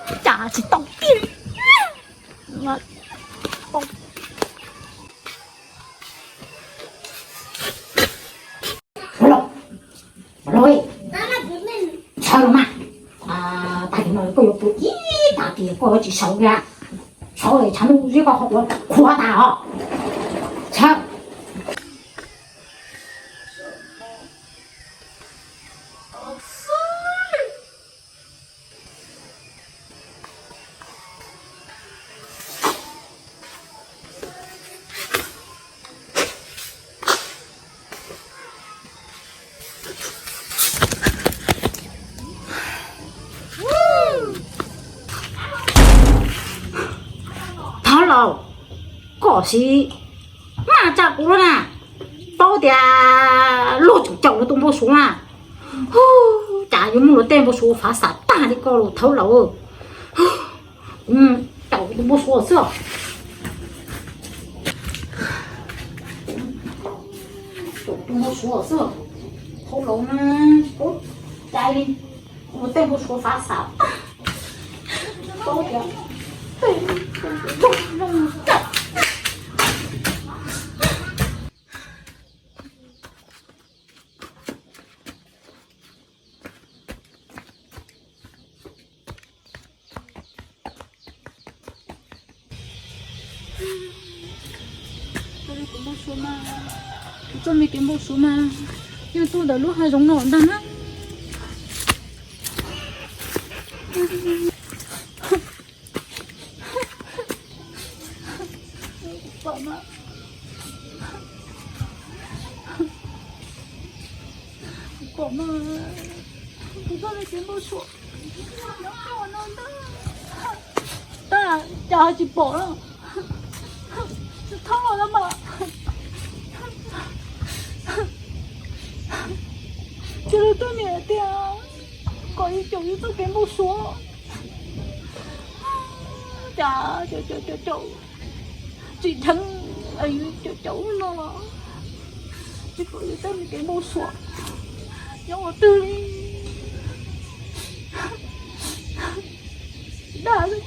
Cas tsis tau tiag. Txhob los mas, tag kis no koj yuav pw ib tag kis koj yuav tsis sau kiag, sau tshav ntuj zeb koj qhov quav qhuav tas os. Txhob. Thaub laus, koj sim maj tsa kuv lawm na, paub tias luag tseem caum luag tus npau suav na. Cas yuav muaj luag tej npau suav fav xam tag li koj los thaub laus. Kuv caum tus npau suav xwb. Caum tus npau suav xwb. Thaub laus na, tsis paub cai li, luag tej npau suav fav xam tag. Paub tias tej npau suav zoo zoo tag. Kuv npau suav mas, kuv txoj me kev npau suav mas yog tuaj ntawm lub hav zoov no ntag na. Kuv pom mas, kuv pom mas, kuv txoj me kev npau suav nyob qhov no ntag. Tab cas ho tsis pom na. Thaub laus mas, ces luag tej niam tias kom yus caum yus txoj kev npau suav. Cas caum caum caum caum tsis dheev es yus caum caum no los tsis pom yus tej me kev npau suav nyob qhov twg li. Dag xwb.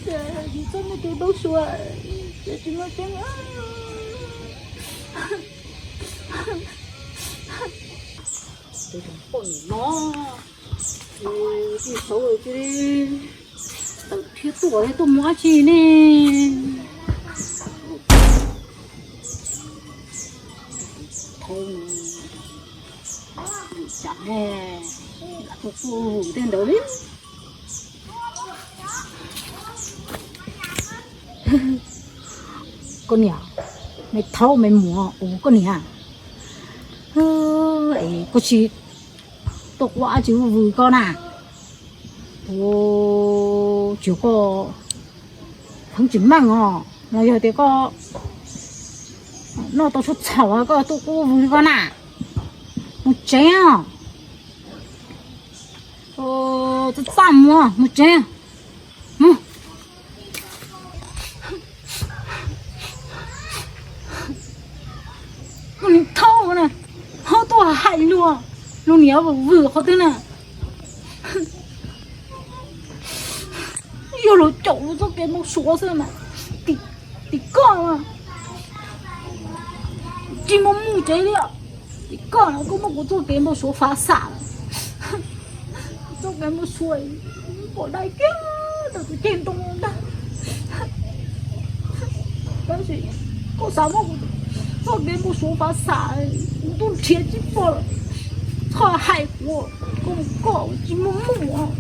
Ces yus txoj me kev npau suav ces tsis muaj tseeb. Poj niam no, tij saud cia li tawm thiab tuaj thiab tuaj mus dab tsi ne? Thaub, tsam ne, lam tuaj tuaj tej ntawd li. Koj niam, me Thaub me muam, ua koj niam, es koj tsis tuaj ua dab tsi vwm vwm koj na? Ua, tsis koj pheej tsis meej os, los yog tias koj noj tau tshuaj txhaum koj tuaj ua vwm koj na? Mus tsev os. Txaj txaj muag, mus tsev. Mus. Koj niam Thaub na, ho tuaj hais luag, luag niam vwm vwm qhov twg na? Yog luag caum luag txoj kev npau suav xwb mas, tim koj mas tsis mus mus tsev li os. Tim koj no koj muab kuv txoj kev npau suav fav xam. Kuv txoj kev npau suav pom dai kiag ntawm tus ceg ntoo ntag. Tab sis koj xav muab kuv txoj kev npau suav fav xam, kuv twb nrhiav tsis pom lawm. Txhob hais kuv, koj mus koj, tsis muaj mus.